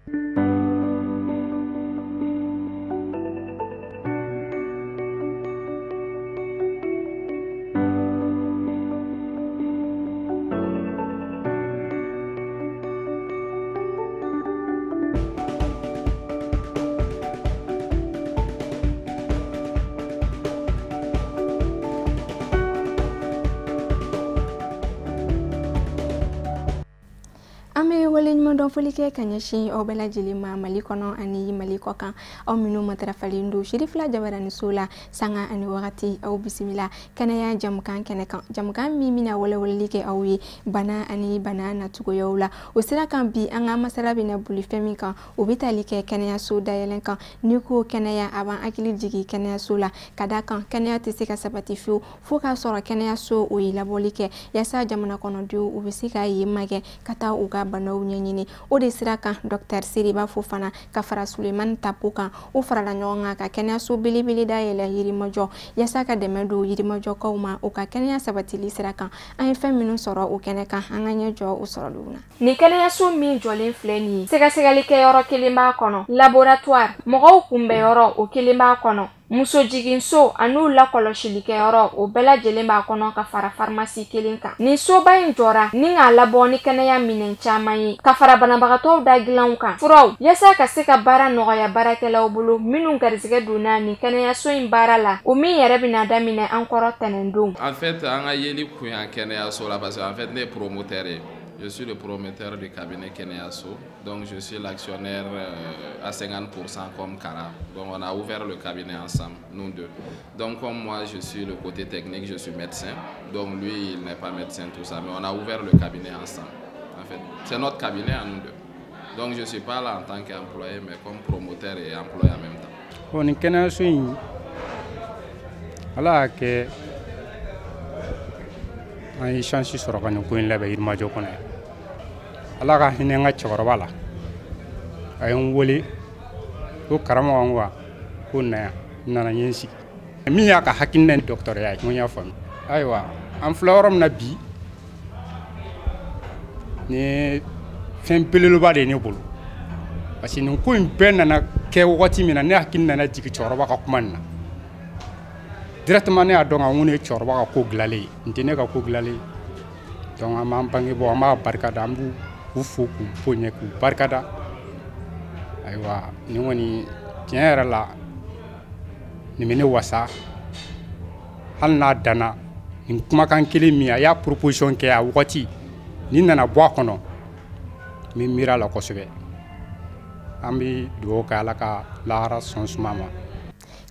An bɛ waleɲumandɔn foli kɛ ka ɲɛsin aw bɛɛ lajɛlen ma Mali kɔnɔ ani Mali kɔ kan, aw minnu matarafalen don Sirifila Jabaraniso la sanga ani wagati, aw bisimila kɛnɛya jamukan kɛnɛ kan, jamukan min bɛna walawalali kɛ aw ye bana ani bana nacogoyaw la. O sira kan bi an ka masala bɛna boli fɛn min kan, o bɛ tali kɛ kɛnɛyaso dayɛlɛn kan. N'i ko kɛnɛya, a b'an hakili jigin kɛnɛyaso la, ka d'a kan kɛnɛya tɛ se ka sabati fiyewu fo k'a sɔrɔ kɛnɛyaso o ye labɔli kɛ yaasa jamana kɔnɔdenw u bɛ se ka yen magɛn ka taa u ka banaw ɲɛɲini. O de sira kan Dr Seriba Fofana ka fara Sulemani Tapo kan, o farala ɲɔgɔn kan ka kɛnɛyaso belebele dayɛlɛ Yirimajɔ yaasa ka dɛmɛ don Yirimajɔkaw ma u ka kɛnɛya sabatili sira kan. An ye fɛn minnu sɔrɔ o kɛnɛ kan, an ka ɲɛ jɔ o sɔrɔliw na. Nin kɛnɛyaso min jɔlen filɛ nin ye, sɛgɛsɛgɛlikɛyɔrɔ kelen b'a kɔnɔ, laboratoire mɔgɔw kunbɛnyɔrɔ o kelen b'a kɔnɔ, muso jiginso an'u lakɔlɔsilikɛyɔrɔ o bɛɛ lajɛlen b'a kɔnɔ ka fara farimasi kelen kan. Nin soba in jɔra ni k'a labɔ ni kɛnɛya minɛn caman ye ka fara banabagatɔw da dilanw kan, furaw, yaasa ka se ka baara nɔgɔya baarakɛlaw bolo minnu garisɛgɛ donna nin kɛnɛyaso in baara la, o min yɛrɛ bɛna daminɛ an kɔrɔ tɛnɛndon. En fait, an ka yeli kun y'an kɛnɛyaso la parce que en fait ne ye promoteur ye. Je suis le promoteur du cabinet Kɛnɛyaso, donc je suis l'actionnaire à 50% comme Kara. Donc on a ouvert le cabinet ensemble, nous deux. Donc comme moi je suis le côté technique, je suis médecin, donc lui il n'est pas médecin, tout ça, mais on a ouvert le cabinet ensemble. En fait, c'est notre cabinet à nous deux. Donc je ne suis pas là en tant qu'employé, mais comme promoteur et employé en même temps. Bon, Kɛnɛyaso in, Ala y'a kɛ an ye chance sɔrɔ ka nin ko in labɛn Yirimajɔ kɔnɔ yan. Ala ka hinɛ n ka cɛkɔrɔba la, a ye n wele ko karamɔgɔ, n ko ko na yan, n nana n ye n sigi. Min y'a ka hakilina ni dɔgɔtɔrɔya ye, n ko n y'a faamu. Ayiwa, an filɛ yɔrɔ min na bi, nin ye fɛn belebeleba de ye ne bolo, parce que nin ko in bɛɛ nana kɛ wagati min na, ne hakili nana jigin cɛkɔrɔba ka kuma nin na. Directement ne y'a dɔn ka ko ne ye cɛkɔrɔba ka ko dilanlen ye, nin tɛ ne ka ko dilanlen ye. Donc an b'an bangebaaw, an b'a barikada, an b'u u fo k'u bonya k'u barikada. Ayiwa, nin kɔni tiɲɛ yɛrɛ la, nin bɛ ne wasa, hali n'a danna nin kumakan kelen min a y'a proposition kɛ a wagati, nin nana bɔ a kɔnɔ, n bɛ miiri a la kosɛbɛ. An bɛ dugawu kɛ Ala ka lahara sɔn suma ma.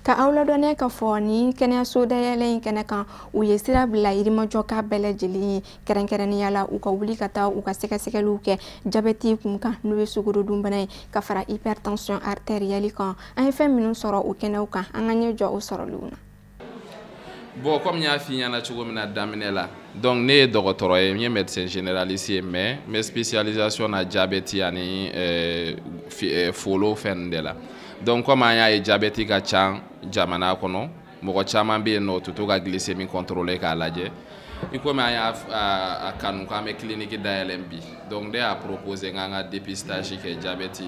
Ka aw ladɔnniya k'a fɔ nin kɛnɛyaso dayɛlɛ in kɛnɛ kan, u ye sira bila Yirimajɔka bɛɛ lajɛlen ye, kɛrɛnkɛrɛnnenya la u ka wuli ka taa u ka sɛgɛsɛgɛliw kɛ jabɛti kun kan, n'o ye sukarodunbana ye, ka fara hypertension artérielle kan. An ye fɛn minnu sɔrɔ o kɛnɛw kan, an ka ɲɛ jɔ o sɔrɔliw na. Bon, comme n y'a f'i ɲɛna cogo min na daminɛ la, donc ne ye dɔgɔtɔrɔ ye, n ye médecin généraliste ye, mais n bɛ spécialisation na diabète ani folo fɛn de la. Donc comme an y'a ye diabète ka ca jamana kɔnɔ, mɔgɔ caman bɛ yen nɔ o tɛ to ka glycémie contrôler k'a lajɛ. I komi an y'a a kanu k'an bɛ clinique dayɛlɛ bi, donc ne y'a proposé k'an ka dépistage kɛ diabète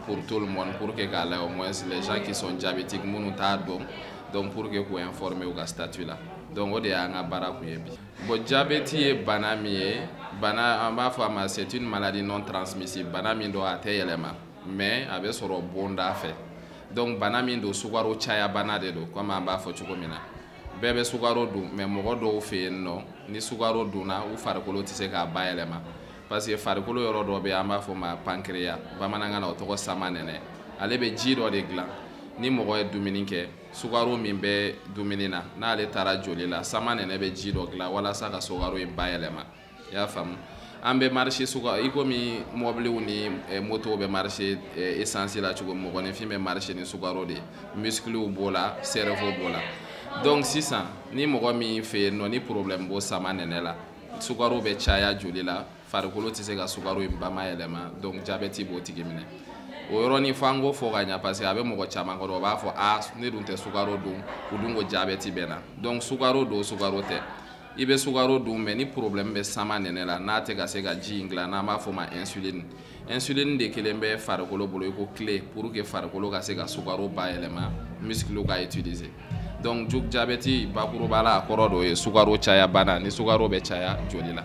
pour tout le monde, pour que k'a lajɛ au moins les gens qui sont diabétiques minnu t'a dɔn, donc pour que k'u informer u ka statut la. Donc o de y'an ka baara kun ye bi. Bon, diabète ye bana min ye, bana an b'a fɔ a ma c'est une maladie non transmissible, bana min don a tɛ yɛlɛma, mais a bɛ sɔrɔ bonda fɛ. Donc bana min don, sukaro caya bana de don, comme an b'a fɔ cogo min na. Bɛɛ bɛ sukaro dun, mais mɔgɔ dɔw fɛ yen nɔ, ni sukaro dunna, u farikolo tɛ se k'a bayɛlɛma, parce que farikolo yɔrɔ dɔ bɛ yen an b'a fɔ o ma pancréas, bamanankan na o tɔgɔ samanɛnɛ, ale bɛ ji dɔ de dilan. Ni mɔgɔ ye dumuni kɛ, sukaro min bɛ dumuni na, n'ale taara joli la, samanɛnɛ bɛ ji dɔ dilan walasa ka sukaro in bayɛlɛma. I y'a faamu? An bɛ marché suka i komi mɔbiliw ni motow bɛ marché essence la cogo min, mɔgɔninfin bɛ marché ni sukaro de ye, muscles b'o la, cerveau b'o la. Donc sisan ni mɔgɔ min fɛ yen nɔ ni problème b'o samanɛnɛ la, sukaro bɛ caya joli la, farikolo tɛ se ka sukaro in bamayɛlɛma, donc diabète b'o tigi minɛ. O yɔrɔnin fo an k'o fɔ ka ɲa, parce que a bɛ mɔgɔ caman kɔrɔ, o b'a fɔ a ne dun tɛ sukaro dun, u dun ko diabète bɛ na. Donc sukaro don, sukaro tɛ. I bɛ sukaro dun, mais ni problème bɛ sama nɛnɛ la, n'a tɛ ka se ka ji in dilan, n'an b'a fɔ o ma insuline. Insuline de kelen bɛ farikolo bolo i ko clé pour que farikolo ka se ka sukaro bayɛlɛma, muscle ka utiliser. Donc diabète bakuruba la, a kɔrɔ dɔ ye sukaro caya bana, ni sukaro bɛ caya joli la.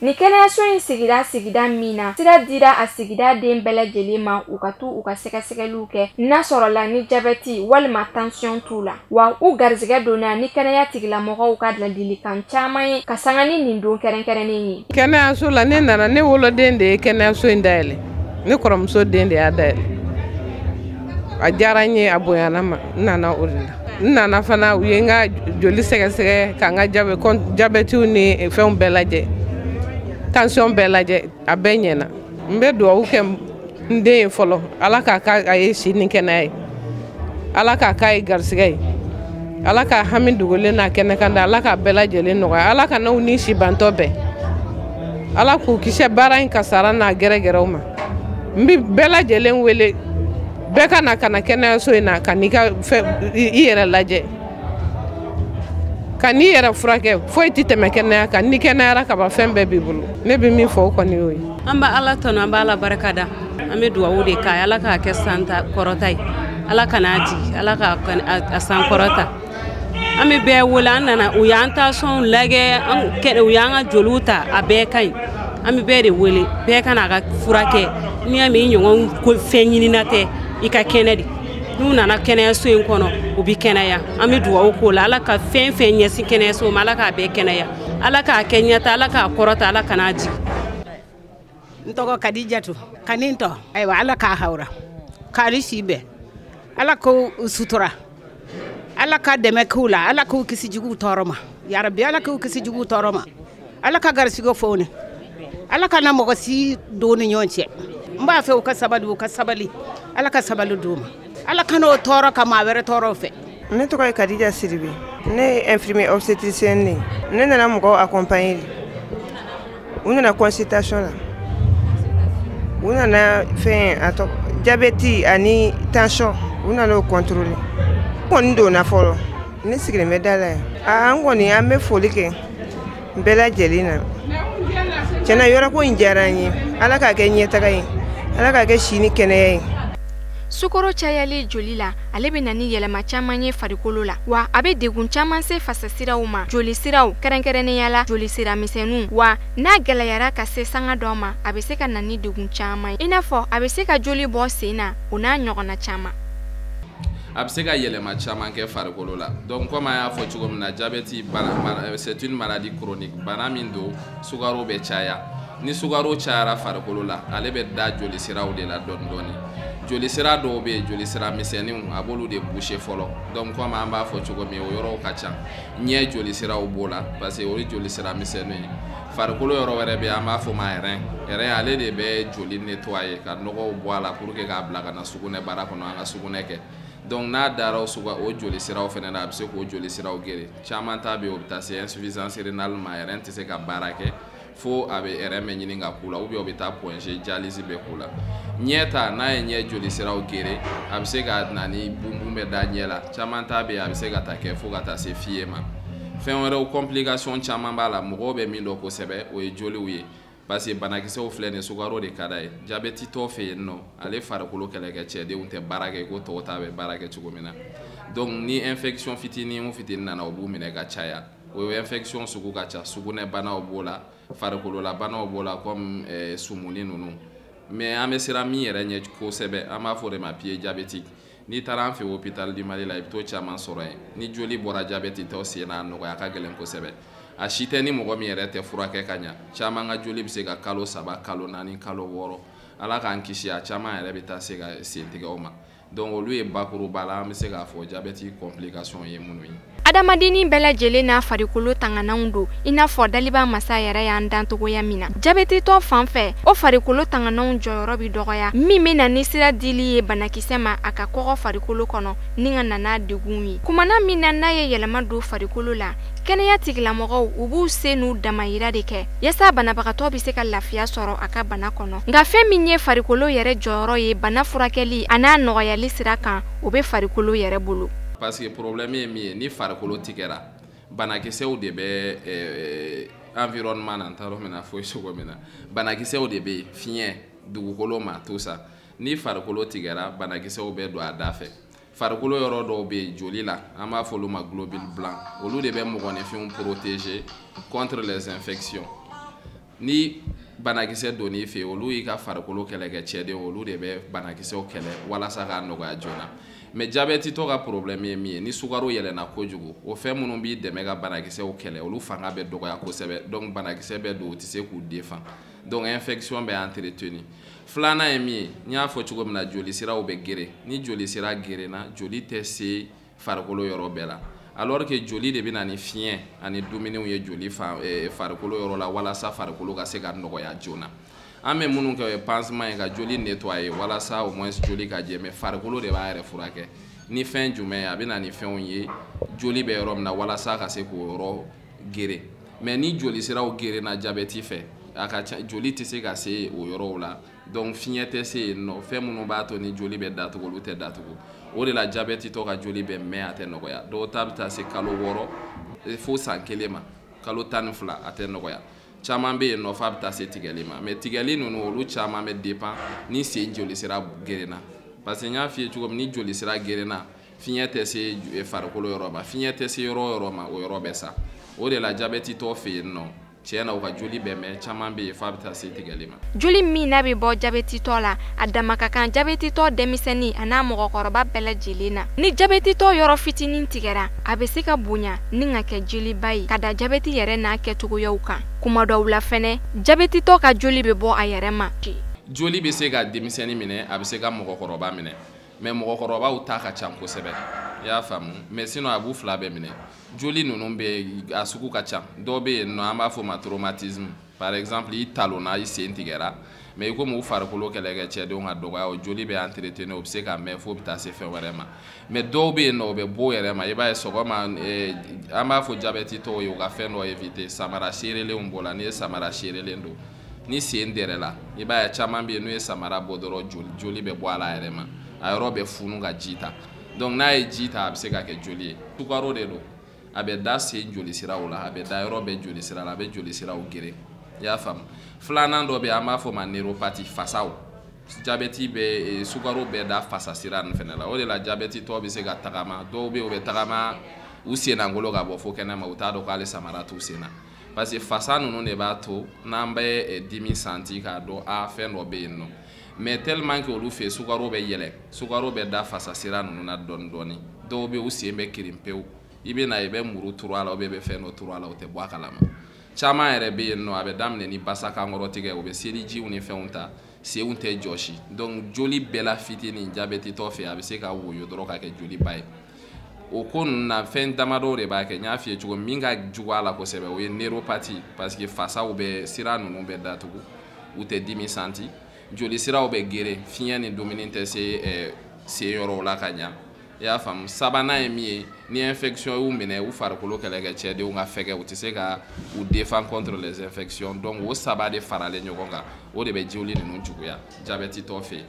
Ni kɛnɛyaso in sigira sigida min na, sira dira a sigida den bɛɛ lajɛlen ma u ka t'u u ka sɛgɛsɛgɛliw kɛ n'a sɔrɔla ni jabɛti walima tansiyɔn t'u la. Wa u garizigɛ donna ni kɛnɛya tigilamɔgɔw ka ladilikan caman ye ka sanga ni nin don kɛrɛnkɛrɛnnen ye. Kɛnɛyaso la, ne nana, ne woloden de ye kɛnɛyaso in dayɛlɛ, ne kɔrɔmuso den de y'a dayɛlɛ. A diyara n ye, a bonyana ma, n nana o de la. N nana fana, u ye n ka joli sɛgɛsɛgɛ, ka n ka jabɛtiw ni fɛnw bɛɛ lajɛ, tension bɛɛ lajɛ, a bɛɛ ɲɛna. N bɛ dugawu kɛ n den ye fɔlɔ, Ala k'a k'a ye si ni kɛnɛya ye, Ala k'a k'a ye garisigɛ ye, Ala k'a hami dogolen n'a kɛnɛ kan da, Ala k'a bɛɛ lajɛlen nɔgɔya, Ala ka n'aw ni sibantɔ bɛn, Ala k'u kisɛ baara in kasara n'a gɛrɛgɛrɛw ma. N bɛ bɛɛ lajɛlen wele, bɛɛ ka na ka na kɛnɛyaso in na, ka n'i ka fɛn i yɛrɛ lajɛ, ka n'i yɛrɛ furakɛ. Foyi tɛ tɛmɛ kɛnɛya kan, ni kɛnɛyara ka ban, fɛn bɛɛ b'i bolo. Ne bɛ min fɔ, o kɔni y'o ye. An bɛ Ala tanu, an bɛ Ala barika da, an bɛ dugawu de k'a ye, Ala k'a kɛ san ta kɔrɔta ye, Ala kan'a jigin, Ala k'a san kɔrɔta. An bɛ bɛɛ wele, an nana, u y'an tansiyɔn lajɛ, u y'an ka joliw ta, a bɛɛ ka ɲi. An bɛ bɛɛ de wele, bɛɛ ka n'a ka furakɛ. N'i y'a mɛn i ɲɔgɔn fɛn ɲinina tɛ, i ka kɛnɛ de. N'u nana kɛnɛyaso in kɔnɔ, u bɛ kɛnɛya. An bɛ dugawu k'o la, Ala ka fɛn fɛn ɲɛsin kɛnɛyaso ma, Ala k'a bɛɛ kɛnɛya, Ala k'a kɛ ɲɛta, Ala k'a kɔrɔta, Ala kan'a jigin. N tɔgɔ Kadijatu Kanintɔ. Ayiwa, Ala k'a hawra k'ali si bɛn, Ala k'u sutura, Ala ka dɛmɛ k'u la, Ala k'u kisi juguw tɔɔrɔ ma, yarabi, Ala k'u kisi juguw tɔɔrɔ ma, Ala ka garisigɛ foni, Ala kana mɔgɔ si don ni ɲɔgɔn cɛ. N b'a fɛ u ka sabali, u ka sabali, Ala ka sabali d'u ma, Ala kana o tɔɔrɔ ka maa wɛrɛ tɔɔrɔ fɛ. Ne tɔgɔ ye Kadija Sidibe, ne ye infirmier obstétricienne de ye. Ne nana mɔgɔw accompagner de, u nana consultation la, u nana fɛn a tɔgɔ diabète ani tension, u nana o contrôler. N kɔni donna fɔlɔ, ne sigilen bɛ da la yan. An kɔni an bɛ foli kɛ bɛɛ lajɛlen na. Tiɲɛna, yɔrɔ ko in diyara an ye, Ala k'a kɛ ɲɛtaga ye, Ala k'a kɛ si ni kɛnɛya ye. Sukaro cayali joli la, ale bɛ na ni yɛlɛma caman ye farikolo la, wa a bɛ degun caman se fasasiraw ma, joli siraw, kɛrɛnkɛrɛnnenya la joli sira misɛnninw. Wa n'a gɛlɛyara ka se sanga dɔ ma, a bɛ se ka na ni degun caman ye, i n'a fɔ a bɛ se ka joli bɔ sen na, o n'a ɲɔgɔnna caman. A bɛ se ka yɛlɛma caman kɛ farikolo la. Donc comme an y'a fɔ cogo min na, diabète bana, c'est une maladie chronique, bana min don sukaro bɛ caya. Ni sukaro cayara farikolo la, ale bɛ da joli siraw de la dɔɔni dɔɔni. Joli sira dɔw bɛ yen, joli sira misɛnninw, a b'olu de boucher fɔlɔ. Donc comme an b'a fɔ cogo min, o yɔrɔw ka ca, ɲɛ joli siraw b'o la, parce que o ye joli sira misɛnninw ye. Farikolo yɔrɔ wɛrɛ bɛ yen, an b'a fɔ o ma rein. Rein, ale de bɛ joli nettoyer, ka nɔgɔw bɔ a la pour que k'a bila ka na sugunɛ bara kɔnɔ, an ka sugunɛ kɛ. Donc n'a dara o suga o joli siraw fɛnɛ na, a bɛ se k'o joli siraw geren. Caman ta bɛ yen, o bɛ taa se insuffisance rénale ma, rein tɛ se ka baara kɛ, fo a bɛ rein bɛ ɲini ka k'u la, ou bien o bɛ taa point G, dialyse bɛ k'u la. Ɲɛ ta, n'a ye ɲɛ joli siraw geren, a bɛ se ka na ni bunbun bɛ da ɲɛ la. Caman ta bɛ yen, a bɛ se ka taa kɛ fo ka taa se fiye ma. Fɛn wɛrɛw, complication caman b'a la. Mɔgɔw bɛ min dɔn kosɛbɛ, o ye joliw ye, parce que banakisɛw filɛ nin, sukaro de ka d'a ye. Diabète tɔ fɛ yen nɔ, ale farikolo kɛlɛkɛcɛdenw tɛ baara kɛ ko tɔw ta bɛ baara kɛ cogo min na. Donc ni infection fitinin o fitinin nana, o b'u minɛ ka caya. O infection sugu ka ca, sugunɛbanaw b'o la, farikololabanaw b'o la, comme sumuni ninnu. Mais an bɛ siran min yɛrɛ ɲɛ kosɛbɛ, an b'a fɔ o de ma pied diabétique. N'i taara an fɛ hôpital du Mali la, i bɛ t'o caman sɔrɔ yen. Ni joli bɔra diabète tɔ sen na, a nɔgɔya ka gɛlɛn kosɛbɛ. A si tɛ ni mɔgɔ min yɛrɛ tɛ furakɛ ka ɲa, caman ka joli bɛ se ka kalo 3, kalo 4, kalo 6, Ala k'an kisi, a caman yɛrɛ bɛ taa se ka sentigɛ o ma. Donc olu ye bakuruba la, an bɛ se k'a fɔ diabète complication ye minnu ye. Adamadennin bɛɛ lajɛlen n'a farikolo tangananw don, i n'a fɔ daliba masa yɛrɛ y'an dantogoya min na. Jabɛtitɔ fan fɛ, o farikolo tangananw jɔyɔrɔ bɛ dɔgɔya, min bɛ na ni sira dili ye banakisɛ ma a ka kɔgɔ farikolo kɔnɔ, ni ka na n'a degun ye. Kumana min na n'a ye yɛlɛma don farikolo la, kɛnɛya tigilamɔgɔw u b'u se n'u damayira de kɛ yaasa banabagatɔ bɛ se ka lafiya sɔrɔ a ka bana kɔnɔ. Nka fɛn min ye farikolo yɛrɛ jɔyɔrɔ ye bana furakɛli an'a nɔgɔyali sira kan, o bɛ farikolo yɛrɛ bolo. Parce que problème ye min ye, ni farikolo tigɛra, Banakisɛw de bɛ environnement na, n t'a dɔn n bɛna fɔ cogo min na, banakisɛw de bɛ yen, fiɲɛ, dugukolo ma, tout ça. Ni farikolo tigɛra, banakisɛw bɛ don a da fɛ. Farikolo yɔrɔ dɔw bɛ yen joli la, an b'a fɔ olu ma globule blanc, olu de bɛ mɔgɔninfinw protéger contre les infections. Ni banakisɛ donn'i fɛ yen, olu y'i ka farikolo kɛlɛkɛcɛden, olu de bɛ banakisɛw kɛlɛ walasa k'a nɔgɔya joona. Mais diabète tɔ ka problème ye min ye, ni sukaro yɛlɛnna kojugu, o fɛn minnu b'i dɛmɛ ka banakisɛw kɛlɛ, olu fanga bɛ dɔgɔya kosɛbɛ. Donc banakisɛ bɛ don, u tɛ se k'u défend, donc infection bɛ entretenir. Filanan ye min ye, n y'a fɔ cogo min na, joli siraw bɛ geren. Ni joli sira gerenna, joli tɛ se farikolo yɔrɔ bɛɛ la, alors que joli de bɛ na ni fiɲɛ ani dumuniw ye joli farikolo yɔrɔ la, walasa farikolo ka se ka nɔgɔya joona. An bɛ minnu kɛ, o ye pansement ye ka joli nettoyer walasa au moins joli ka jɛ. Mais farikolo de b'a yɛrɛ furakɛ ni fɛn jumɛn ye? A bɛ na ni fɛnw ye joli bɛ yɔrɔ min na, walasa ka se k'o yɔrɔ geren. Mais ni joli siraw gerenna diabète fɛ, a ka ca joli tɛ se ka se o yɔrɔw la, donc fiɲɛ tɛ se yen nɔ, fɛn minnu b'a to ni joli bɛ datugu, olu tɛ datugu. O de la diabète tɔ ka joli bɛ mɛn, a tɛ nɔgɔya. Dɔw ta bɛ taa se kalo 6 fo san 1 ma, kalo 12, a tɛ nɔgɔya. Caman bɛ yen nɔ f'a bɛ taa se tigɛli ma. Mais tigɛli ninnu, olu caman bɛ dépend ni sen joli sira gerenna, parce que n y'a f'i ye cogo min, ni joli sira gerenna, fiɲɛ tɛ se farikolo yɔrɔ ma, fiɲɛ tɛ se yɔrɔ o yɔrɔ ma, o yɔrɔ bɛ sa. O de la diabète tɔ fɛ yen nɔ, tiɲɛ na, u ka joli bɛ mɛn, caman bɛ yen f'a bɛ taa se tigɛli ma. Joli min n'a bɛ bɔ jabɛtitɔ la, a dama ka kan jabɛtitɔ denmisɛnnin a n'a mɔgɔkɔrɔba bɛɛ lajɛlen na. Ni jabɛtitɔ yɔrɔ fitinin tigɛra, a bɛ se ka bonya ni ka kɛ joliba ye ka da jabɛti yɛrɛ n'a kɛcogoyaw kan. Kuma dɔw la fɛnɛ, jabɛtitɔ ka joli bɛ bɔ a yɛrɛ ma. Joli bɛ se ka denmisɛnnin minɛ, a bɛ se ka mɔgɔkɔrɔba minɛ, mais mɔgɔkɔrɔbaw ta ka ca kosɛbɛ, i y'a faamu. Mais sinon a b'u fila bɛɛ minɛ. Joli ninnu bɛ a sugu ka ca. Dɔw bɛ yen nɔ, an b'a fɔ o ma traumatisme. Par exemple, i talonna, i sen tigɛra, mais i komi u farikolo kɛlɛkɛcɛdenw ka dɔgɔya, o joli bɛ entretenir, o bɛ se ka mɛn fo bɛ taa se fɛn wɛrɛ ma. Mais dɔw bɛ yen nɔ, o bɛ bɔ o yɛrɛ ma. I b'a ye sɔgɔma, an b'a fɔ diabète tɔw ye u ka fɛn dɔ éviter, samara seerelenw b'o la. N'i ye samara seerelen don, ni sen dɛrɛla, i b'a ye caman bɛ yen, n'u ye samara bɔ dɔrɔn, joli bɛ bɔ a la a yɛrɛ ma, a yɔrɔ bɛ funu ka ji ta. Donc n'a ye ji ta, a bɛ se ka kɛ joli ye. Sukaro de don, a bɛ da sen joli siraw la, a bɛ da yɔrɔ bɛɛ joli sira la, a bɛ joli siraw geren, i y'a faamu. Filanan dɔ bɛ yen, an b'a fɔ o ma neuropathie, fasaw. Diabète bɛ sukaro bɛ da fasa sira ninnu fana la. O de la diabète tɔ bɛ se ka tagama, dɔw bɛ yen, u bɛ tagama u sennangolo ka bɔ fo kɛnɛma, u t'a dɔn k'ale samara t'u sen na, parce que fasa ninnu de b'a to n'an bɛ dimi santi k'a dɔn a fɛn dɔ bɛ yen nɔ. Mais tellement que olu fɛ sukaro bɛ yɛlɛ, sukaro bɛ da fasa sira ninnu na dɔɔni dɔɔni, dɔw bɛ yen, u sen bɛ kirin pewu, i bɛ na i bɛ muru turu a la, ou bien i bɛ fɛn dɔ turu a la, o tɛ bɔ a kalama. Caman yɛrɛ bɛ yen nɔ, a bɛ daminɛ ni basakan tigɛ, u bɛ selijiw ni fɛnw ta, senw tɛ jɔsi. Donc joli bɛɛ la fitinin diabète tɔ fɛ, a bɛ se ka woyo dɔrɔn ka kɛ joliba ye. O ko ninnu na, fɛn damadɔw de b'a kɛ. N y'a f'i ye cogo min, ka jugu a la kosɛbɛ, o ye neuropathie, parce que fasaw bɛ sira ninnu bɛ datugu, u tɛ dimi santi, joli siraw bɛ geren, fiɲɛ ni dumuni tɛ se sen yɔrɔw la ka ɲa, i y'a faamu. Sabanan ye min ye, ni infection y'u minɛ, u farikolo kɛlɛkɛcɛdenw ka fɛgɛ, u tɛ se ka u défend contre les infections. Donc o saba de faralen ɲɔgɔn kan, o de bɛ joli ninnu juguya diabète tɔ fɛ yen,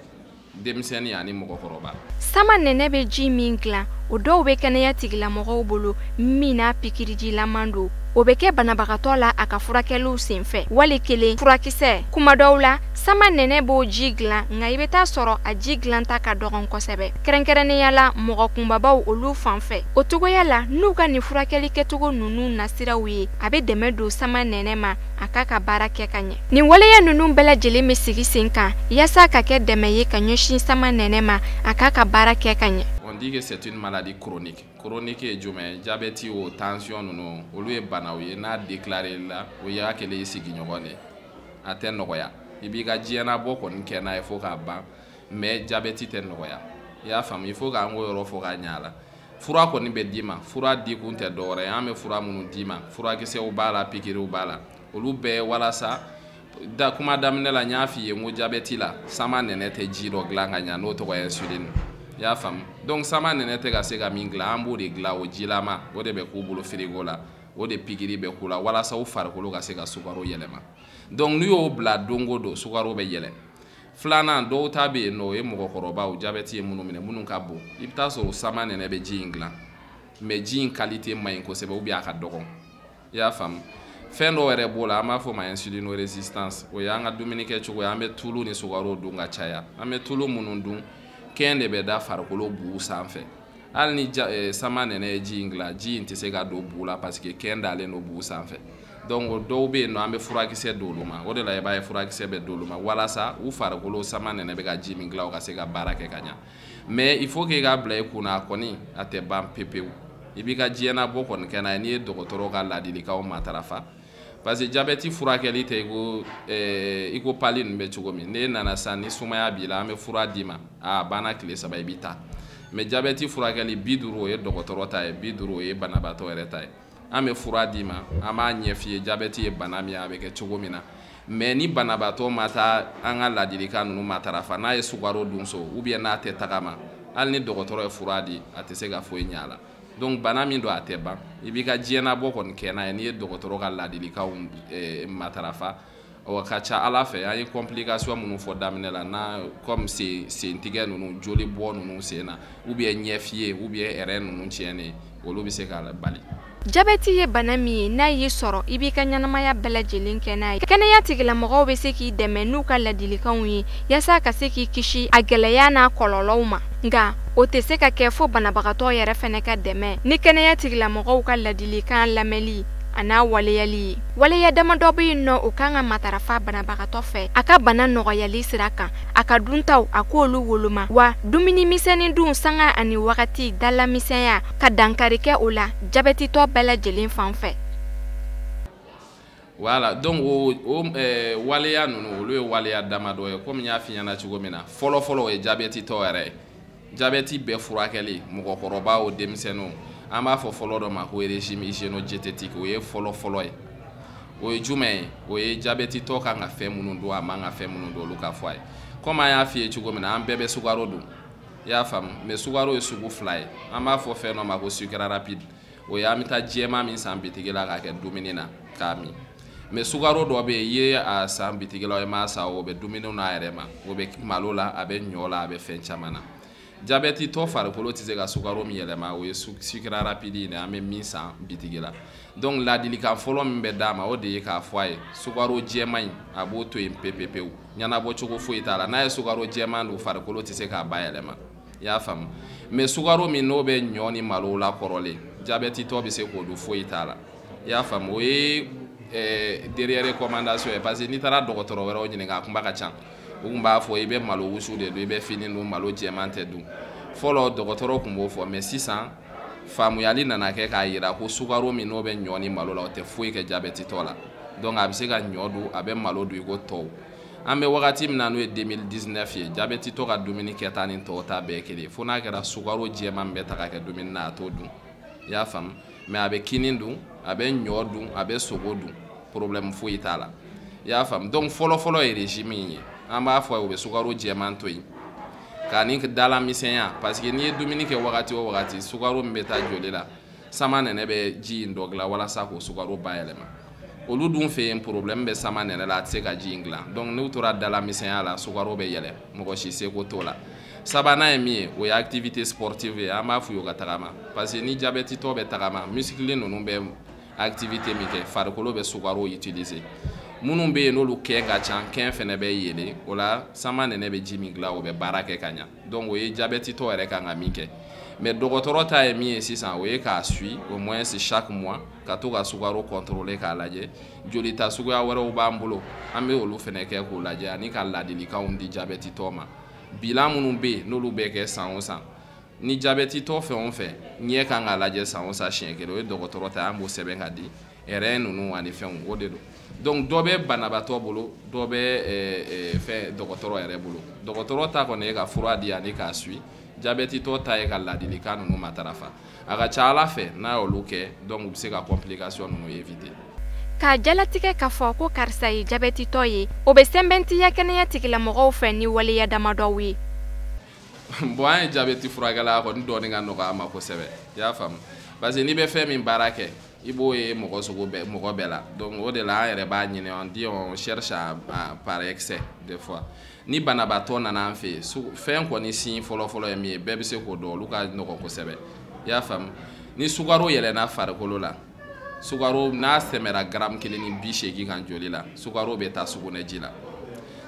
denmisɛnnin ani mɔgɔkɔrɔba. Sama nɛnɛ bɛ ji min dilan, o dɔw bɛ kɛnɛya tigilamɔgɔw bolo min n'a pikirijilaman don, o bɛ kɛ banabagatɔ la a ka furakɛliw senfɛ, wali kelen furakisɛ. Kuma dɔw la, sama nɛnɛ b'o ji dilan, nka i bɛ taa sɔrɔ a ji dilan ta ka dɔgɔn kosɛbɛ, kɛrɛnkɛrɛnnenya la mɔgɔ kunbabaw olu fan fɛ. O cogoya la, n'u ka nin furakɛli kɛcogo ninnu nasiraw ye, a bɛ dɛmɛ don sama nɛnɛ ma a k'a ka baara kɛ ka ɲɛ. Nin waleya ninnu bɛɛ lajɛlen bɛ sigi sen kan yaasa ka kɛ dɛmɛ ye ka ɲɛsin sama nɛnɛ ma a k'a ka baara kɛ ka ɲɛ. On dit que c'est une maladie chronique. Chronique ye jumɛn ye? Diabète o, tension ninnu, olu ye banaw ye, n'a déclaré la, o y'a kɛlen i sigiɲɔgɔn de, a tɛ nɔgɔya. I b'i ka diɲɛnabɔ kɔni kɛ n'a ye fo k'a ban, mais diabète tɛ nɔgɔya, i y'a faamu. Il faut k'an k'o yɔrɔ fɔ ka ɲɛ a la. Fura kɔni bɛ d'i ma, fura di kun tɛ dɔwɛrɛ ye, an bɛ fura minnu d'i ma, furakisɛw b'a la, pikiriw b'a la, olu bɛɛ walasa da. Kuma daminɛ la, n y'a f'i ye n ko diabète la, sama nɛnɛ tɛ ji dɔ dilan ka ɲa, n'o tɔgɔ ye insuline, i y'a faamu. Donc sama nɛnɛ tɛ ka se ka min dilan, an b'o de dilan, o jilama, o de bɛ k'u bolo frigo la, o de pikiri bɛ k'u la walasa u farikolo ka se ka sukaro yɛlɛma. Donc n'u y'o bila don o don, sukaro bɛ yɛlɛ. Filanan, dɔw ta bɛ yen nɔ, o ye mɔgɔkɔrɔbaw, diabète ye minnu minɛ, minnu ka bon, i bɛ taa sɔrɔ sama nɛnɛ bɛ ji in dilan, mais ji in qualité man ɲi kosɛbɛ ou bien a ka dɔgɔn. I y'a faamu? Fɛn dɔw yɛrɛ b'o la, an b'a fɔ o ma insulino résistance. O y'an ka dumuni kɛcogo ye. An bɛ tulu ni sukaro dun ka caya. An bɛ tulu minnu dun, kɛn de bɛ da farikolo bu sanfɛ. Hali ni sama nɛnɛ ye ji in dilan, ji in tɛ se ka don bu la parce que kɛn dalen don bu sanfɛ. Donc dɔw bɛ yen nɔ, an bɛ furakisɛ d'olu ma. O de la i b'a ye furakisɛ bɛ d'olu ma walasa u farikolo sama nɛnɛ bɛ ka ji min dilan, o ka se ka baara kɛ ka ɲa. Mais il faut que i k'a bila i kunna, a kɔni a tɛ ban pepewu. I b'i ka diɲɛnabɔ kɔni kɛ n'a ye n'i ye dɔgɔtɔrɔ ka ladilikanw matarafa. Parce que diabète furakɛli tɛ i ko pali ninnu bɛ cogo min. N'e nana sisan ni sumaya b'i la, an bɛ fura d'i ma, a banna tile 3 i bɛ taa. Mais diabète furakɛli 50 o ye dɔgɔtɔrɔ ta ye, 50 o ye banabaatɔ yɛrɛ ta ye. An bɛ fura d'i ma, an b'a ɲɛf'i ye diabète ye bana min ye, a bɛ kɛ cogo min na. Mais ni banabaatɔ ma taa an ka ladilikan ninnu matarafa, n'a ye sukaro dun so ou bien n'a tɛ tagama, hali ni dɔgɔtɔrɔ ye fura di, a tɛ se ka foyi ɲɛ a la. Donc bana min don, a tɛ ban. I b'i ka diɲɛnabɔ kɔni kɛ n'a ye n'i ye dɔgɔtɔrɔ ka ladilikanw matarafa. O ka ca Ala fɛ, an ye complication minnu fɔ daminɛ la, n'a comme sentigɛ ninnu, joli bɔ ninnu sen na, ou bien ɲɛfiye, ou bien rein ninnu tiɲɛnen, olu bɛ se ka bali. Jabɛti ye bana min ye, n'a y'i sɔrɔ, i b'i ka ɲɛnamaya bɛɛ lajɛlen kɛ n'a ye. Kɛnɛya tigilamɔgɔw bɛ se k'i dɛmɛ n'u ka ladilikanw ye yaasa ka se k'i kisi a gɛlɛya n'a kɔlɔlɔw ma. Nka o tɛ se ka kɛ fo banabagatɔ yɛrɛ fɛnɛ ka dɛmɛ ni kɛnɛya tigilamɔgɔw ka ladilikan lamɛnli a n'a waleyali ye. Waleya damadɔ bɛ yen nɔ, o kan ka matarafa banabagatɔ fɛ a ka bana nɔgɔyali sira kan. A ka duntaw, a k'olu woloma, wa dumuni misɛnnin dun sanga ani wagati, dalamisɛnya ka dankari kɛ o la jabɛtitɔ bɛɛ lajɛlen fan fɛ. Voilà, donc o waleya ninnu, olu ye waleya damadɔ ye. Komi n y'a f'i ɲɛna cogo min na, fɔlɔ fɔlɔ o ye jabɛtitɔ yɛrɛ ye. Jabɛti bɛɛ furakɛli, mɔgɔkɔrɔba o denmisɛnninw, an b'a fɔ fɔlɔ dɔ ma ko régime hygiéno-diététique. O ye fɔlɔ fɔlɔ ye. O ye jumɛn ye? O ye jabɛtitɔ kan ka fɛn minnu dun, a man ka fɛn minnu dun, olu ka fɔ a ye. Komi an y'a f'i ye cogo min na, an bɛɛ bɛ sukaro dun, i y'a faamu? Mais sukaro ye sugu 2 ye. An b'a fɔ fɛn dɔ ma ko sucre rapide. O ye an bɛ taa jɛman min san bitigi la k'a kɛ dumuni na k'a min. Mais sukaro dɔ bɛ yen, i ye a san bitigi la, i m'a san, o bɛ dumuni n'a yɛrɛ ma, o bɛ malo la, a bɛ ɲɔ la, a bɛ fɛn caman na. Jabɛti tɔ farikolo tɛ se ka sukaro min yɛlɛma, o ye sucre rapide ye, an bɛ min san bitigi la. Donc ladilikan fɔlɔ min bɛ d'a ma, o de ye k'a fɔ a ye sukaro jɛman in, a b'o to yen pewu pewu, ɲɛnabɔ cogo foyi t'a la. N'a ye sukaro jɛman don, farikolo tɛ se k'a bayɛlɛma, i y'a faamu? Mais sukaro min n'o bɛ ɲɔ ni malo la kɔrɔlen, jabɛti tɔ bɛ se k'o dun, foyi t'a la, i y'a faamu? O ye derrière recommandation ye, parce que n'i taara dɔgɔtɔrɔ wɛrɛw ɲininka, a kunba ka ca, u tun b'a fɔ i bɛ malo wusu de dun, i bɛ fini dun, malo jɛman tɛ dun. Fɔlɔ dɔgɔtɔrɔ tun b'o fɔ, mais sisan faamuyali nana kɛ k'a yira ko sukaro min n'o bɛ ɲɔ ni malo la, o tɛ foyi kɛ jabɛtitɔ la. Donc a bɛ se ka ɲɔ dun, a bɛ malo dun i ko tɔw. An bɛ wagati min na, n'o ye 2019 ye, jabɛtitɔ ka dumuni kɛta ni tɔw ta bɛɛ kelen, fo n'a kɛra sukaro jɛman min bɛ ta ka kɛ dumuni na, a t'o dun, i y'a faamu? Mais a bɛ kini dun, a bɛ ɲɔ dun, a bɛ sogo dun, problème foyi t'a la, i y'a faamu? Donc fɔlɔ fɔlɔ ye régime in ye. An b'a fɔ a ye, o bɛ sukaro jɛman to yen k'a ni dalamisɛnya, parce que n'i ye dumuni kɛ wagati o wagati, sukaro min bɛ taa joli la, sama nɛnɛ bɛ ji in dɔ dilan walasa k'o sukaro bayɛlɛma. Olu dun fɛ yen, problème bɛ sama nɛnɛ la, a tɛ se ka ji in dilan. Donc n'u tora dalamisɛnya la, sukaro bɛ yɛlɛ, mɔgɔ si seko t'o la. Sabanan ye min ye, o ye activité sportive ye. An b'a f'u ye u ka tagama, parce que ni jabɛtitɔ bɛ tagama, muscle ninnu bɛ activité min kɛ, farikolo bɛ sukaro utiliser. Minnu bɛ yen n'olu kɛn ka ca, kɛn fɛnɛ bɛ yɛlɛ o la, sama nɛnɛ bɛ ji min dilan, o bɛ baara kɛ ka ɲa. Donc o ye jabɛtitɔ yɛrɛ kan ka min kɛ. Mais dɔgɔtɔrɔ ta ye min ye sisan, o ye k'a suit au moins chaque mois, ka to ka sukaro contrôler k'a lajɛ. Jolita suguya wɛrɛw b'an bolo, an bɛ olu fɛnɛ kɛ k'o lajɛ, ani ka ladilikanw di jabɛtitɔ ma. Bilan minnu bɛ yen n'olu bɛ kɛ san o san, ni jabɛtitɔ fɛn o fɛn ɲɛ kan k'a lajɛ san o san siɲɛ kelen, o ye dɔgɔtɔrɔ ta ye, an b'o sɛbɛn ka di. Rein ninnu ani fɛnw, o de don. Donc dɔ bɛ banabaatɔ bolo, dɔ bɛ fɛn dɔgɔtɔrɔ yɛrɛ bolo. Dɔgɔtɔrɔ ta kɔni ye ka fura di ani k'a suit, jabɛtitɔ ta ye ka ladilikan ninnu matarafa. A ka ca Ala fɛ, n'a y'olu kɛ, donc u bɛ se ka complication ninnu éviter. K'a jalatigɛ k'a fɔ ko karisa ye jabɛtitɔ ye, o bɛ sɛbɛntiya kɛnɛya tigilamɔgɔw fɛ ni waleya damadɔw ye. Bon, an ye jabɛti furakɛla kɔni dɔɔni ka nɔgɔ a ma kosɛbɛ, i y'a faamu? Parce que n'i bɛ fɛn min baara kɛ, i b'o ye mɔgɔ sugu bɛɛ, mɔgɔ bɛɛ la. Donc o de la an yɛrɛ b'a ɲini, on dit on cherche à par excès des fois. Ni banabaatɔ nana an fɛ yen, fɛn kɔni signe fɔlɔ fɔlɔ ye min ye, bɛɛ bɛ se k'o dɔn, olu ka nɔgɔn kosɛbɛ, i y'a faamu? Ni sukaro yɛlɛnna farikolo la, sukaro n'a tɛmɛra gramme 1.80 kan joli la, sukaro bɛ taa sugunɛji la.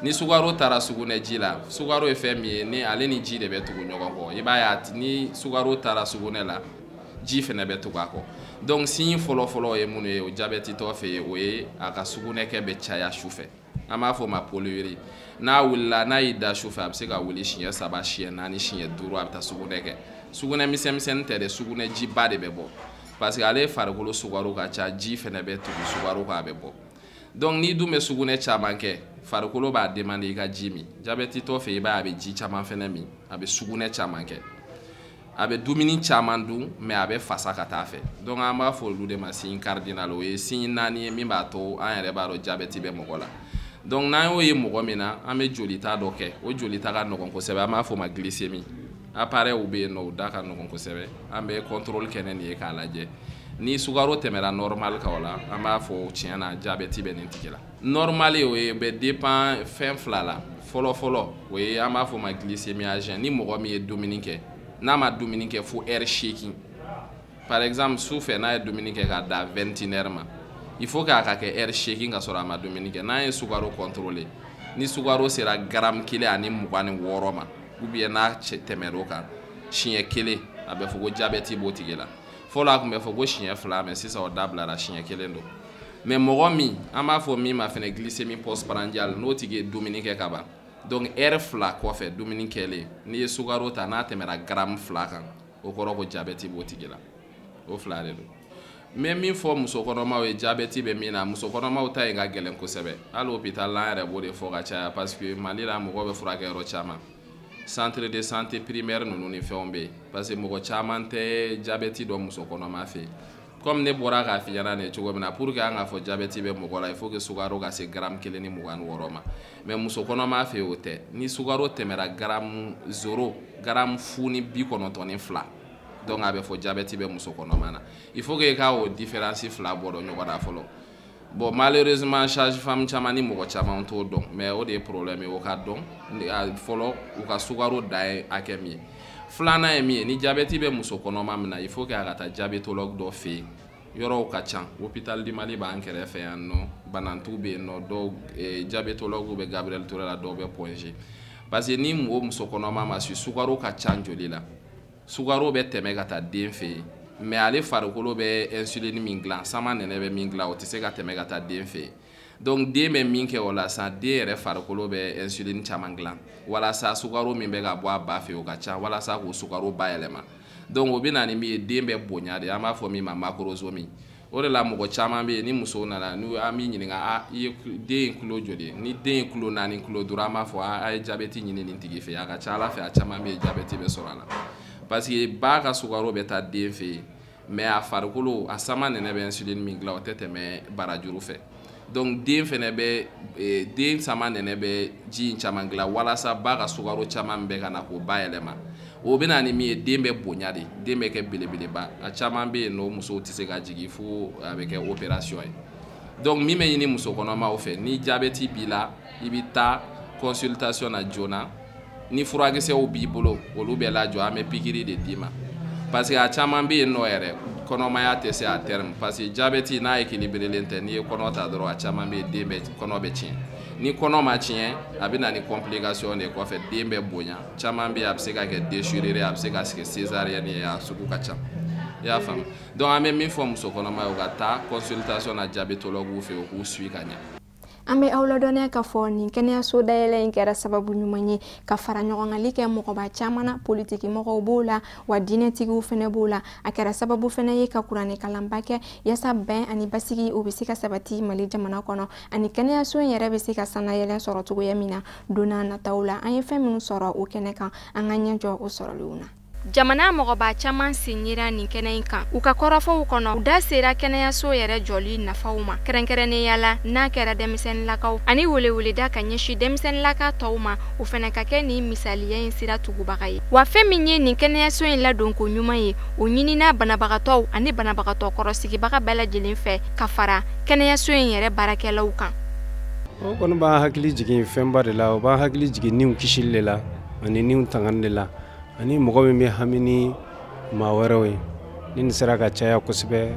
Ni sukaro taara sugunɛji la, sukaro ye fɛn min ye, ni ale ni ji de bɛ tugu ɲɔgɔn kɔ. I b'a ye, ni sukaro taara sugunɛ la, ji fɛnɛ bɛ tugu a kɔ. Donc signe fɔlɔ-fɔlɔ ye minnu ye o jabɛti tɔ fɛ yen, o ye a ka sugunɛkɛ bɛ caya su fɛ. An b'a fɔ o ma polyurie. N'a wulila, n'a y'i da su fɛ, a bɛ se ka wuli siɲɛ 3, siɲɛ 4, siɲɛ 5, a bɛ taa sugunɛ kɛ. Sugunɛ misɛnmisɛnnin tɛ dɛ, sugunɛjiba de bɛ bɔ. Parce que ale farikolo sukaro ka ca, ji fɛnɛ bɛ tugu sukaro kan, a bɛ bɔ. Donc n'i dun bɛ sugunɛ caman kɛ, farikolo b'a demander i ka ji min. Jabɛti tɔ fɛ, i b'a ye a bɛ ji caman fɛnɛ min, a bɛ sugunɛ caman kɛ, a bɛ dumuni caman dun, mais a bɛ fasa ka taa fɛ. Donc an b'a fɔ olu de ma signe cardinal. O ye signe 4 ye min b'a to an yɛrɛ b'a dɔn jabɛti bɛ mɔgɔ la. Donc n'an y'o ye mɔgɔ min na, an bɛ jolita dɔ kɛ. O jolita ka nɔgɔn kosɛbɛ, an b'a fɔ o ma glycémie. Appareil bɛ yen nɔ, o da ka nɔgɔn kosɛbɛ. An bɛ contrôle kɛ ni nin ye k'a lajɛ. Ni sukaro tɛmɛra normal kan o la, an b'a fɔ tiɲɛ na jabɛti bɛ nin tigi la. Normal o ye bɛ dépend fɛn fila la. Fɔlɔ fɔlɔ, o ye an b'a fɔ o ma glycémie à jeun. Ni mɔgɔ min ye dumuni kɛ, n'a ma dumuni kɛ fo heure 8, par exemple su fɛ n'a ye dumuni kɛ k'a da 21 heures ma, il faut k'a ka kɛ heure 8 ka sɔrɔ a ma dumuni kɛ. N'an ye sukaro contrôler, ni sukaro sera gramme 1.26 ma, ou bien n'a tɛmɛr'o kan siɲɛ 1, a bɛ fɔ ko jabɛti b'o tigi la. Fɔlɔ a tun bɛ fɔ ko siɲɛ 2, mais sisan o dabilara, siɲɛ 1 don. Mais mɔgɔ min, an b'a fɔ min ma fɛnɛ glycémie postprandiale, n'o tigi ye dumuni kɛ ka ban, donc heure 2 kɔfɛ dumuni kɛlen, n'i ye sukaro ta n'a tɛmɛra gramme 2 kan, o kɔrɔ ko jabɛti b'o tigi la. O fila de don. N bɛ min fɔ muso kɔnɔmaw ye jabɛti bɛ min na, muso kɔnɔmaw ta in ka gɛlɛn kosɛbɛ. Hali hôpital la, an yɛrɛ b'o de fɔ ka caya, parce que Mali la mɔgɔw bɛ furakɛ yɔrɔ caman, centre de santé primaire ninnu ni fɛnw bɛ yen, parce que mɔgɔ caman tɛ jabɛti dɔn muso kɔnɔma fɛ yen. Comme ne bɔra k'a f'i ɲɛna nin ye cogo min na, pour que an k'a fɔ jabɛti bɛ mɔgɔ la, il faut que sukaro ka se gramme 1.26 ma. Mais muso kɔnɔma fɛ yen, o tɛ. Ni sukaro tɛmɛra gramme 0, gramme 0.92, donc a bɛ fɔ jabɛti bɛ muso kɔnɔma na. Il faut que i ka o différence fila bɔ dɔn ɲɔgɔn na fɔlɔ. Bon, malheureusement sage-femme caman ni mɔgɔ caman t'o dɔn, mais o de ye problème ye. O ka dɔn fɔlɔ u ka sukaro dan ye hakɛ min ye. Filanan ye min ye, ni jabɛti bɛ muso kɔnɔma min na, il faut que a ka taa diabétologue dɔ fɛ yen. Yɔrɔw ka ca, hôpital du Mali b'an kɛrɛfɛ yan nɔ, Banantu bɛ yen nɔ, dɔw diabétologue bɛ Gabriel Touré la, dɔw bɛ Point G. Parce que ni mɔgɔ muso kɔnɔma ma su, sukaro ka ca joli la, sukaro bɛ tɛmɛ ka taa den fɛ yen, mais ale farikolo bɛ insuline min dilan, sama nɛnɛ bɛ min dilan, o tɛ se ka tɛmɛ ka taa den fɛ yen. Donc den bɛ min kɛ o la sisan, den yɛrɛ farikolo bɛ insuline caman dilan walasa sukaro min bɛ ka bɔ a ba fɛ, o ka ca, walasa k'o sukaro bayɛlɛma. Donc o bɛ na ni min ye, den bɛ bonya de, an b'a fɔ min ma macrosomie. O de la mɔgɔ caman bɛ yen, ni musow nana, n'u an b'i ɲininka, a i ye den ye kilo joli ye? Ni den ye kilo 4, kilo 5, an b'a fɔ a ye jabɛti ɲini nin tigi fɛ. A ka ca Ala fɛ, a caman bɛ yen jabɛti bɛ sɔrɔ a la, parce que ba ka sukaro bɛ taa den fɛ yen, mais a farikolo a sama nɛnɛ bɛ insuline min dilan, o tɛ tɛmɛ barajuru fɛ. Donc den fɛnɛ bɛ den sama nɛnɛ bɛ ji in caman dilan walasa ba ka sukaro caman bɛ ka na k'o bayɛlɛma. O bɛ na ni min ye, den bɛ bonya de, den bɛ kɛ belebeleba. A caman bɛ yen nɔ, musow tɛ se ka jigin fo a bɛ kɛ opération ye. Donc min bɛ ɲini muso kɔnɔmaw fɛ, ni jabɛti b'i la, i bɛ taa consultation na joona. Ni furakisɛw b'i bolo, olu bɛ lajɔ, an bɛ pikiri de d'i ma. Parce que a caman bɛ yen nɔ yɛrɛ, kɔnɔmaya tɛ se à terme, parce que jabɛti n'a équilibré tɛ, n'i ye kɔnɔ ta dɔrɔn, a caman bɛ yen, den bɛ kɔnɔ bɛ tiɲɛ. Ni kɔnɔ ma tiɲɛ, a bɛ na ni complication de kɔfɛ, den bɛ bonya. Caman bɛ yen, a bɛ se ka kɛ déchirure, a bɛ se ka kɛ césarienne ye, a sugu ka ca. I y'a faamu? Donc an bɛ min fɔ muso kɔnɔma ye, u ka taa consultation na diabétologue fɛ, u k'u suit ka ɲɛ. An bɛ aw ladɔnniya k'a fɔ nin kɛnɛyaso dayɛlɛ in kɛra sababu ɲuman ye ka fara ɲɔgɔngali kɛ mɔgɔba caman na. Politiki mɔgɔw b'o la, wa diinɛtigiw fɛnɛ b'o la. A kɛra sababu fɛnɛ ye ka kuranɛ kalanba kɛ yaasa bɛn ani basigi o bɛ se ka sabati Mali jamana kɔnɔ, ani kɛnɛyaso in yɛrɛ bɛ se ka sanayɛlɛ sɔrɔ cogoya min na don n'a nataw la. An ye fɛn minnu sɔrɔ o kɛnɛ kan, an ka ɲɛ jɔ o sɔrɔlenw na. Jamana mɔgɔba caman sen yera nin kɛnɛ in kan. U ka kɔrɔfɔw kɔnɔ, u da sera kɛnɛyaso yɛrɛ jɔli nafaw ma, kɛrɛnkɛrɛnnenya la n'a kɛra denmisɛnninlakaw, ani weleweleda ka ɲɛsin denmisɛnninlaka tɔw ma, o fana ka kɛ nin misaliya in sira tugubaga ye. Wa fɛn min ye nin kɛnɛyaso in ladonko ɲuman ye, o ɲinina banabagatɔw ani banabagatɔ kɔrɔsigibaga bɛɛ lajɛlen fɛ ka fara kɛnɛyaso in yɛrɛ baarakɛlaw kan. O kɔni b'an hakili jigin fɛnba de la, o b'an hakili jigin niw kisili de la ani niw tangani de la, ani mɔgɔ min bɛ hami ni maa wɛrɛw ye. Ni nin sera ka caya kosɛbɛ,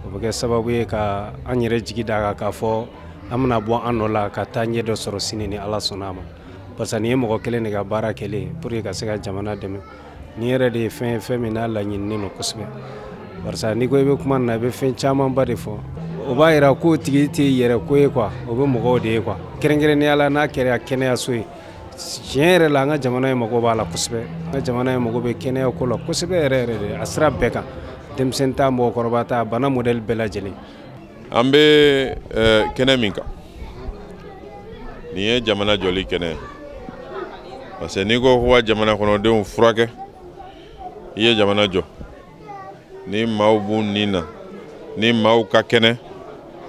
o bɛ kɛ sababu ye ka an yɛrɛ jigi da kan k'a fɔ an bɛna bɔ an nɔ la ka taa ɲɛ dɔ sɔrɔ sini ni Ala sɔnna a ma. Parce que nin ye mɔgɔ kelen de ka baara kɛlen pour que ka se ka jamana dɛmɛ. Nin yɛrɛ de ye fɛn ye, fɛn min n'a laɲininen don kosɛbɛ. Barisa n'i ko i bɛ kuma nin na, i bɛ fɛn camanba de fɔ. O b'a yira k'o tigi tɛ yɛrɛ ko ye quoi, o bɛ mɔgɔw de ye quoi. Kɛrɛnkɛrɛnnenya la, n'a kɛra kɛnɛyaso ye, tiɲɛ yɛrɛ la, an ka jamana in mago b'a la kosɛbɛ. An ka jamana in mago bɛ kɛnɛya ko la kosɛbɛ yɛrɛ yɛrɛ de, a sira bɛɛ kan. Denmisɛn ta, mɔgɔkɔrɔba ta, bana modèle bɛɛ lajɛlen. An bɛ kɛnɛ min kan, nin ye jamana jɔli kɛnɛ ye. Parce que n'i ko ko ka jamana kɔnɔdenw furakɛ, i ye jamana jɔ. Ni maaw b'u nin na, ni maaw ka kɛnɛ,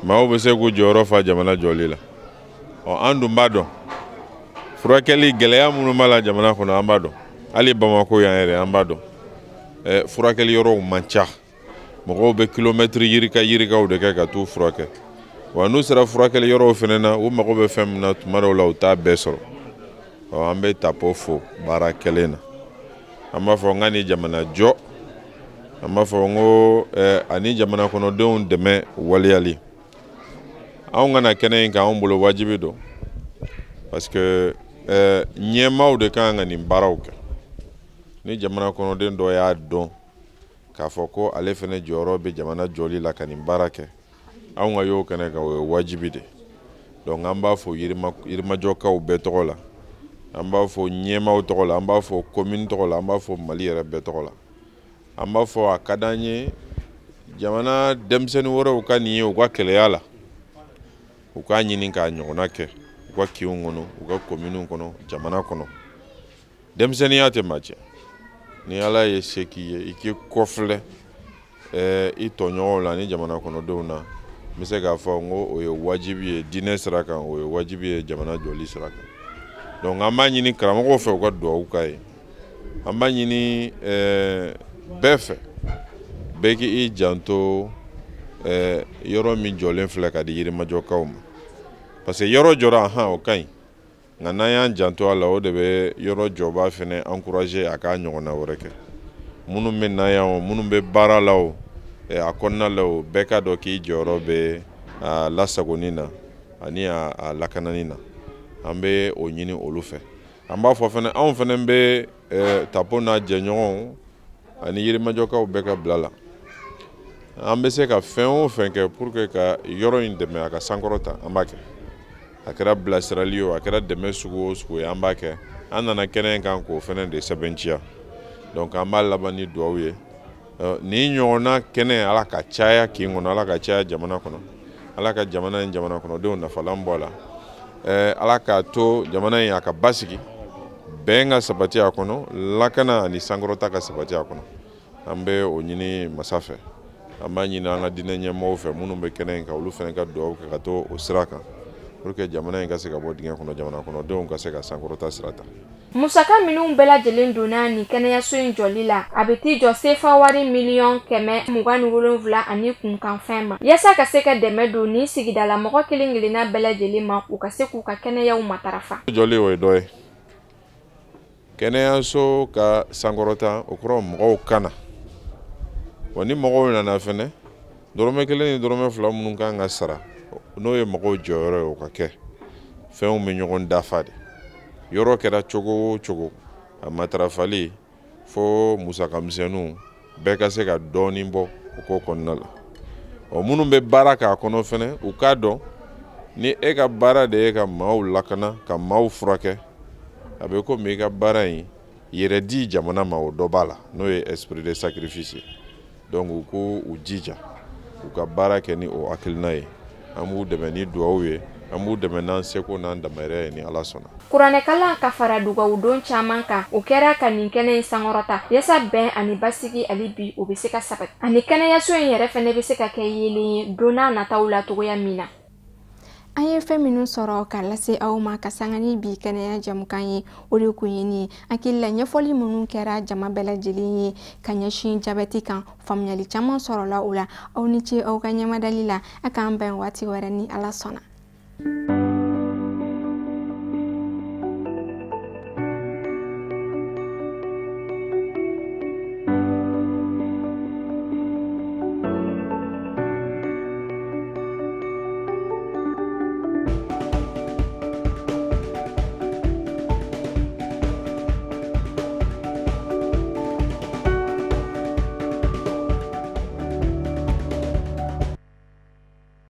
maaw bɛ se k'u jɔyɔrɔ fa jamana jɔli la. Ɔ, an dun b'a dɔn furakɛli gɛlɛya minnu b'a la jamana kɔnɔ, an b'a dɔn. Hali Bamakɔ yan yɛrɛ, an b'a dɔn furakɛli yɔrɔw man ca. Mɔgɔw bɛ kilomɛtiri yirika yirikaw de kɛ ka t'u furakɛ. Wa n'u sera furakɛli yɔrɔw fana na, u mago bɛ fɛn min na, tuma dɔw la u t'a bɛɛ sɔrɔ. Ɔ, an bɛ tapo fo baara kɛlen na. An b'a fɔ n ka ni jamana jɔ, an b'a fɔ n ko ani jamana kɔnɔdenw dɛmɛ waleyali. Anw kana kɛnɛ in kan, anw bolo wajibi don. Parce que ɲɛmaaw de kan ka nin baaraw kɛ. Ni jamana kɔnɔden dɔ y'a dɔn k'a fɔ ko ale fana jɔyɔrɔ bɛ jamana jɔli la ka nin baara kɛ, anw ka y'o kɛnɛ kan, o ye wajibi de. Donc an b'a fɔ Yirimajɔkaw bɛɛ tɔgɔ la, an b'a fɔ ɲɛmaaw tɔgɔ la, an b'a fɔ commune tɔgɔ la, an b'a fɔ Mali yɛrɛ bɛɛ tɔgɔ la. An b'a fɔ a ka d'an ye jamana denmisɛnnin wɛrɛw ka nin ye u ka kɛlɛya la, u k'a ɲini k'a ɲɔgɔnna kɛ u ka kinw kɔnɔ, u ka communew kɔnɔ, jamana kɔnɔ. Denmisɛnninya tɛ maa cɛ. Ni Ala ye se k'i ye, i k'i kɔfilɛ i tɔɲɔgɔnw la ni jamana kɔnɔdenw na. N bɛ se k'a fɔ n ko o ye wajibi ye diinɛ sira kan, o ye wajibi ye jamana jɔli sira kan. Donc an b'a ɲini karamɔgɔw fɛ u ka duwawu k'a ye. An b'a ɲini bɛɛ fɛ, bɛɛ k'i janto yɔrɔ min jɔlen filɛ ka di Yirimajɔkaw ma. Parce que yɔrɔ jɔra, ahan, o ka ɲi. Nka n'an y'an janto a la, o de bɛ yɔrɔ jɔba fɛnɛ encourager a k'a ɲɔgɔnna wɛrɛ kɛ. Minnu bɛ na yan o, minnu bɛ baara la o, a kɔnɔna la o, bɛɛ k'a dɔn k'i jɔyɔrɔ bɛ a lasagoni na ani a lakanani na. An bɛ o ɲini olu fɛ. An b'a fɔ fɛnɛ, anw fɛnɛ bɛ tapo n'a jɛɲɔgɔnw ani Yirimajɔkaw bɛɛ ka bila la. An bɛ se ka fɛn o fɛn kɛ pour que ka yɔrɔ in dɛmɛ a ka sankɔrɔta, an b'a kɛ. A kɛra bilasirali ye o, a kɛra dɛmɛ sugu o sugu ye, an b'a kɛ. An nana kɛnɛ in kan k'o fɛnɛ de sɛbɛntiya. Donc an b'a laban ni duwawu ye. Nin ɲɔgɔnna kɛnɛ, Ala ka caya kin kɔnɔ, Ala ka caya jamana kɔnɔ, Ala ka jamana in jamana kɔnɔdenw nafalan bɔ a la. Ala k'a to jamana in a ka basigi, bɛn ka sabati a kɔnɔ, lakana ani sankɔrɔta ka sabati a kɔnɔ. An bɛ o ɲini masa fɛ. An b'a ɲini an ka diinɛ ɲɛmɔgɔw fɛ minnu bɛ kɛnɛ in kan, olu fana ka duwawu kɛ ka to o sira kan pour que jamana in ka se ka bɔ dingɛ kɔnɔ, jamana kɔnɔdenw ka se ka sankɔrɔta sira ta. Musaka minnu bɛɛ lajɛlen donna nin kɛnɛyaso in jɔli la, a bɛ t'i jɔ sefa wari 127 000 ani kunkanfɛn ma, yaasa ka se ka dɛmɛ don nin sigidala mɔgɔ kelen kelenna bɛɛ lajɛlen ma, u ka se k'u ka kɛnɛyaw matarafa. Jɔli, o ye dɔ ye. Kɛnɛyaso ka sankɔrɔta, o kɔrɔ mɔgɔw ka na. Wa ni mɔgɔw nana fɛnɛ, dɔrɔmɛ 1 ni dɔrɔmɛ 2 minnu kan ka sara, n'o ye mɔgɔw jɔyɔrɔ ye, o ka kɛ. Fɛnw bɛ ɲɔgɔn dafa de. Yɔrɔ kɛra cogo o cogo, a matarafali fo musaka misɛnninw bɛɛ ka se ka dɔɔnin bɔ o ko kɔnɔna la. Ɔ, minnu bɛ baara k'a kɔnɔ fɛnɛ, u k'a dɔn ni e ka baara de ye ka maaw lakana, ka maaw furakɛ, a bɛ komi i ka baara in yɛrɛ di jamana ma, o dɔ b'a la, n'o ye esprit de sacrifice ye. Donc u k'u u jija u ka baara kɛ ni o hakilina ye. An b'u dɛmɛ ni duwawu ye, an b'u dɛmɛ n'an seko n'an damayira ye ni Ala sɔnna. Kuranɛkalan ka fara dugawudon caman kan, o kɛra ka nin kɛnɛ in sankɔrɔta, yaasa bɛn ani basigi hali bi o bɛ se ka sabati, ani kɛnɛyaso in yɛrɛ fɛnɛ bɛ se ka kɛ yeelen ye don n'a nataw la cogoya min na. An ye fɛn minnu sɔrɔ ka lase aw ma ka sanga ni bi kɛnɛya jamukan ye, o de kun ye nin ye. Hakili la, ɲɛfɔli minnu kɛra jama bɛɛ lajɛlen ye ka ɲɛsin jabɛti kan, faamuyali caman sɔrɔla o la. Aw ni ce aw ka ɲɛmadali la. A k'an bɛn waati wɛrɛ ni Ala sɔnna.